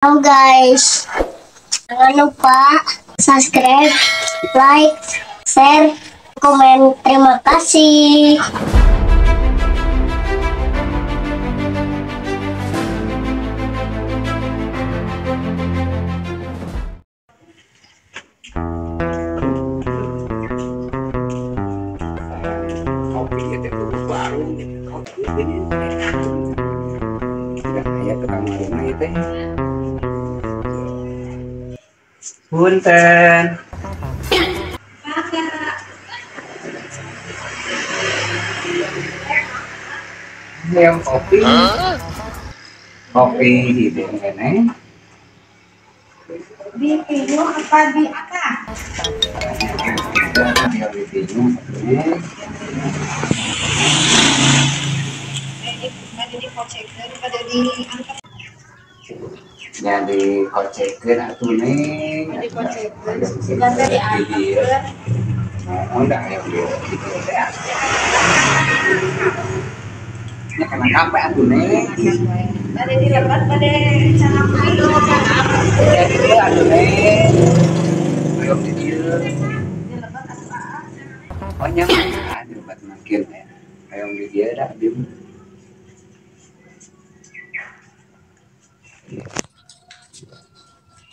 Halo guys, jangan lupa subscribe, like, share, komen. Terima kasih. Kopi itu baru, kopi ini tidak kayak tukang warungna itu. Punten. Yang kopi. Kopi hideung keneh. Di pinyuh apa di atas? Di pinyuh. Pada diangkat. Ya dikocekeun atuh nih. Dikocekeun, sugan teh diangkat. Oh, enggak ya di dieu teh. Nya kana kape atuh nih. Bade dilebat bade cangap ayo cangap. Ya di dieu atuh nih. Ayo di dieu. Dilebat atuh aa. Oh nya dilebat makin ya. Ayo di dieu da abdi.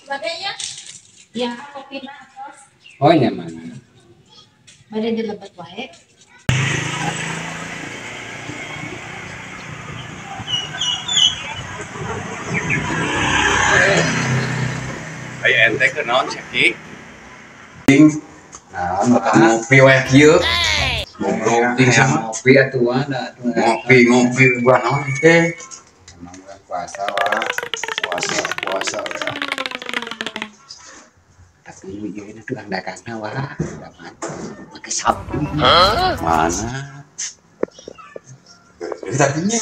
Badenya? Ya, kopi na atos. Oh, nya mana? Bade dilebet wae. Ayo ente ke naon cekik? Naon ngopi wae kieu. Goblok ting sama ngopi atuh da atuh. Ngopi ngopi gua naon teh? Emang bulan puasa wah. Puasa puasa. Tapi ieu tukang dagangna wah, daman make sapu. Mana? Jadi tapinya.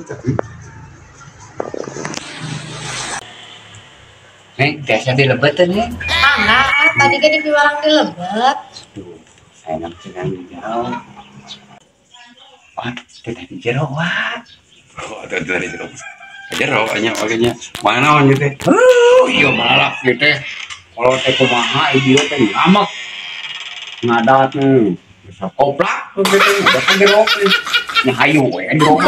Tapi. Nih, biasa dilebet nih. Mangga, tadi kan di piwarang dilebet. Duh, saya nang cenang di jauh. Waduh, tidak di jero wah. Oh, ada dari jero. Jero nya makanya. Mana naon ieu teh? Iya balak ieu teh. Kalau teh kumaha ieu teh ngamek. Ngadat nih. Bisa koplak gitu udah kan jero. Nya hayu we jero.